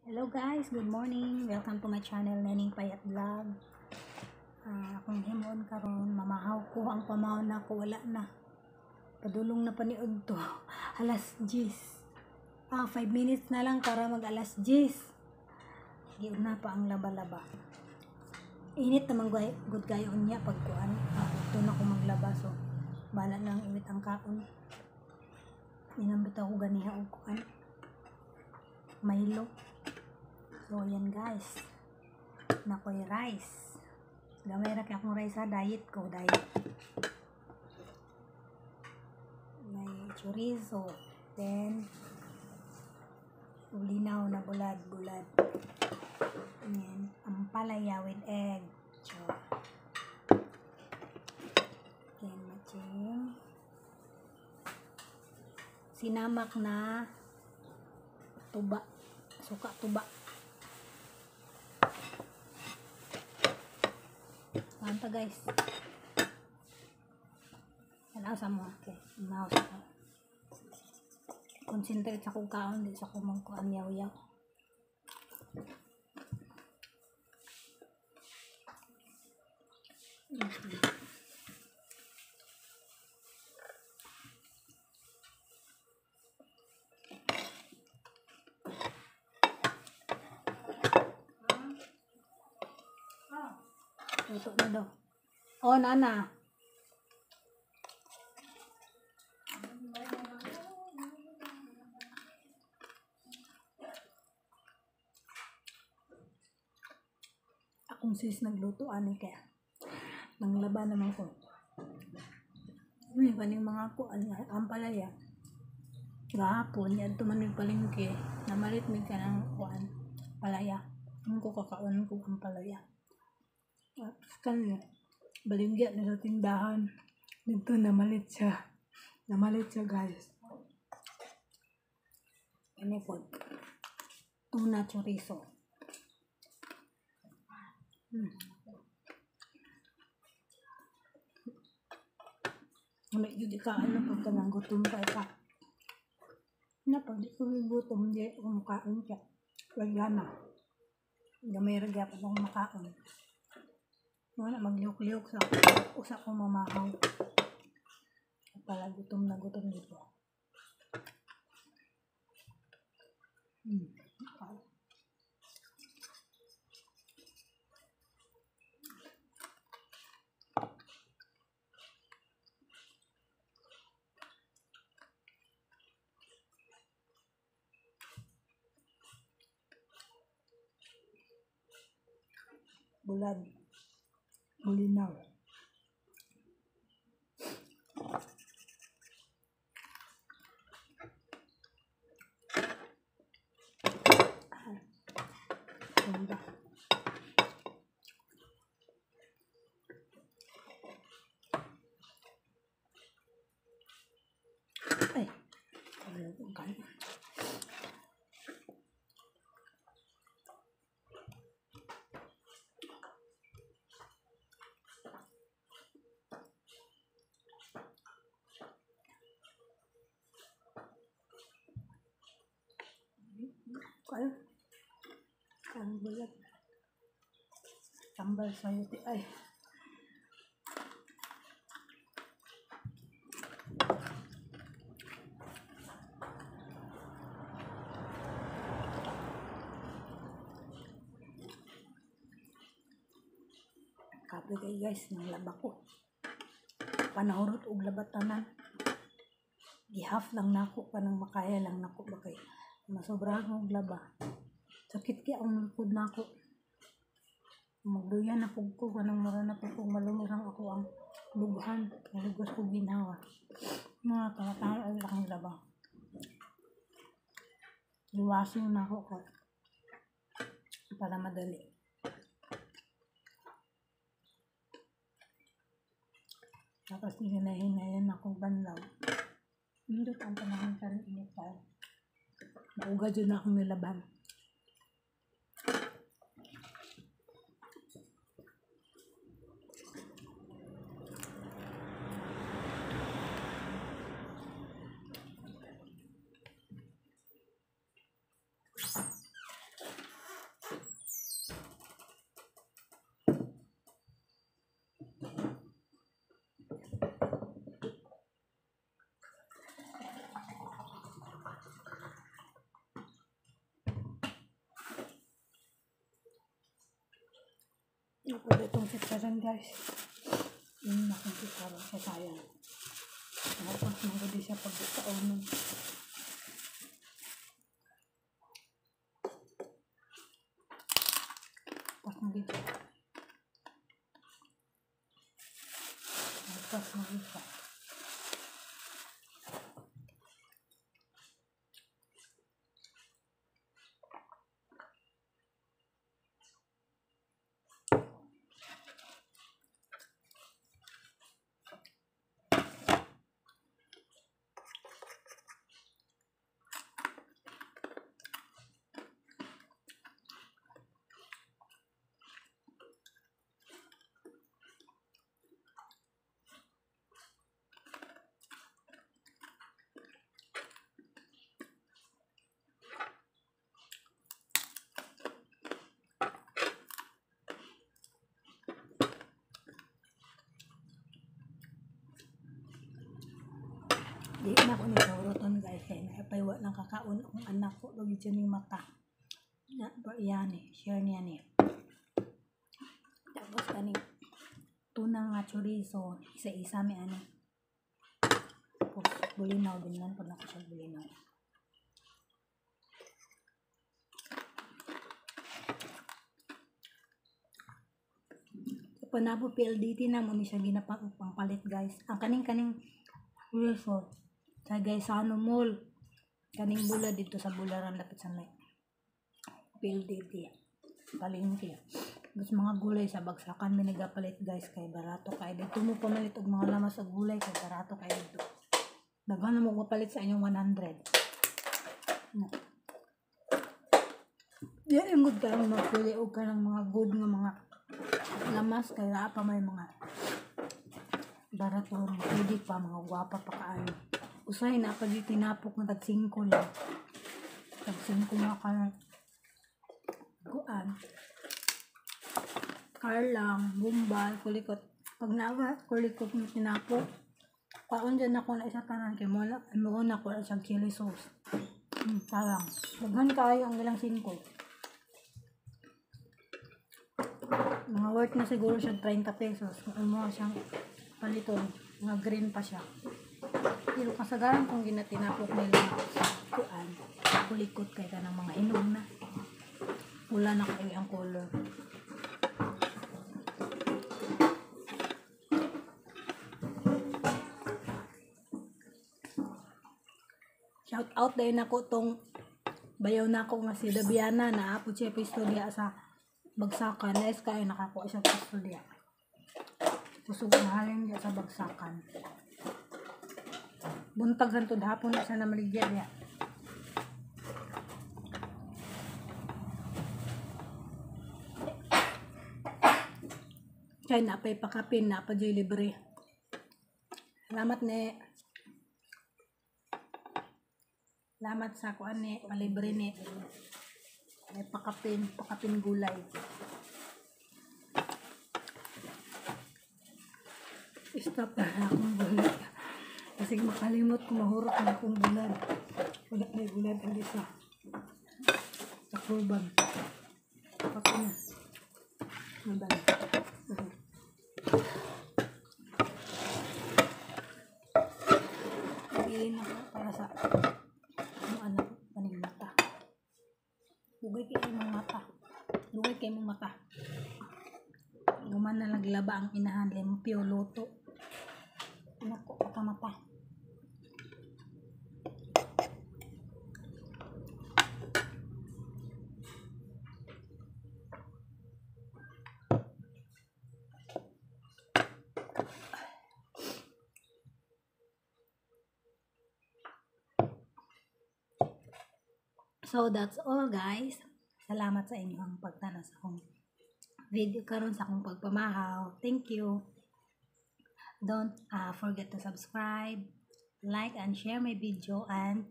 Hello guys, good morning. Welcome to my channel, Nening Payat Vlog. Akong himon karon, mamahaw ko ang pamahaw na ko, wala na. Padulong na paniud to. Alas 10. 5 minutes na lang para mag alas 10. Giuna pa ang laba-laba. Init naman good kayo unya pagkuan. Ito na ko maglaba, so bala na ang init ang kaon. Inambit ako ganiha og kuan. Milo. So, ayan guys. Nakoy rice. Gamay ra kay akong rice ha. Diet ko. Diet. May chorizo. Then, ulinaw na bulad. Bulad. Ayan. Ampalaya with egg. Chor. Then, matching. Sinamak na tuba. Suka tuba. Kanta guys. Tanaw sa mo. Okay. Mouse ako. Concentrate sa kong kaon. Di sa kong magkuhan yaw-yaw. Luto na daw. Oh, nana. Akong sis nagluto ani kaya nanglaba naman ko. Uy, kaning mga ko ampalaya. Gahapon yan man mig palengke, namalit mig kanang kuan palaya. Ang ko kakaon ko ampalaya. Kan balingya na sa tindahan. Dito namalit siya. Namalit siya guys. Ano po? Tuna chorizo. May yun ka ano pagka nang gutom ka ka. Na pag di ko gutom di ako makaon siya. Wala na. Gamay ra gyapon akong makaon. Wala maglihok-lihok sa usa ko mamahaw. Pala gutom na gutom dito. Bulad. Bulinaw. Ganda. Ay, kain. Kayo. Ang bulat. Tambal sayuti. Ay. Kape kayo guys. Nang laba ko. Panahurot og labatanan. Gi-half lang nako. Kanang makaya lang nako ba kay masobra akong laba. Sakit kaya ang likod na ako. Magduyan na pug ko. Kanang mura na pug ko. Malumurang ako ang lughan. Malugos ko ginawa. Mga kamatang ang lakang laba. Liwasin na ako ko. Para madali. Tapos hinahinayan akong banlaw. Hindi ang panahon karon init tayo. Mauga dyan akong nilaban. Ito itong sitsaran, guys. Yun na akong sitsaran siya, sayang. Tapos magudi siya pagkaunon. Tapos magudi. Tapos magudi siya. Di na ako ni huroton, guys, kay naipaywa lang kakaon akong anak ko lagi dyan yung mata. Na ba yan eh, share niya ni. Tapos kani tuna nga chorizo, isa-isa mi ani. Tapos bulinaw din lang pag nako siya bulinaw. Panabo PLDT na mo ni siya ginapang pangpalit, guys. Ang kaning chorizo sa Gaisano Mall, kaning bula dito sa Bularan lapit sa may PLDT palengke. Tapos mga gulay sa bagsakan mi nagapalit, guys, kay barato kay dito mo pamalit og mga lamas og gulay kay barato kay dito. Daghan na mo mapalit sa inyong 100. No. Di ay good ka magpili og kanang mga good nga mga lamas kay naa pa may mga barato, pwede pa mga gwapa pa kaayo. Usay na pag tinapok na tag 5 lang. Tag 5 nga ka kuan. Car lang, bumbal, kulikot. Pag naawa, kulikot ng tinapok. Kaon dyan ako na isa tanan kay mo na ko siyang chili sauce. Sayang. Daghan kaayo ang ilang 5. Mga worth na siguro siya 30 pesos. Kung mo siyang paliton, mga green pa siya. Pero kasagaran kung ginatinapok nila kuan, kulikot kay kanang mga inom na. Pula na kayo ang color. Shout out dahil nako tong bayaw nako nga si Dabiana na apo siya pisto diya sa bagsakan. Nice kayo nakakuha siya pisto diya. Kusog mahalin diya sa bagsakan. Buntag hantod hapon na siya na maligya diya. Kaya napay pakapin, napa joy libre. Salamat ne. Salamat sa kuan ne, palibre ne. May pakapin, pakapin gulay. Stop na akong gulay. Kasi makalimot ko mahurot na akong bulad. Wala na yung bulad ang isa. Sa kurban. Pati na. Madali. Pili na ko para sa ang anak paning mata. Dugay kay imong mata. Dugay kay imong mata. Guman na naglaba ang inahan limpyo luto. Nako pagkamata. So that's all, guys. Salamat sa inyong pagtanaw sa akong video karon sa akong pagpamahaw. Thank you. Don't forget to subscribe, like, and share my video, and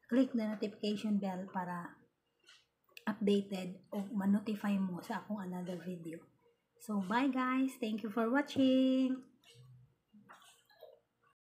click the notification bell para updated o ma-notify mo sa akong another video. So bye, guys. Thank you for watching.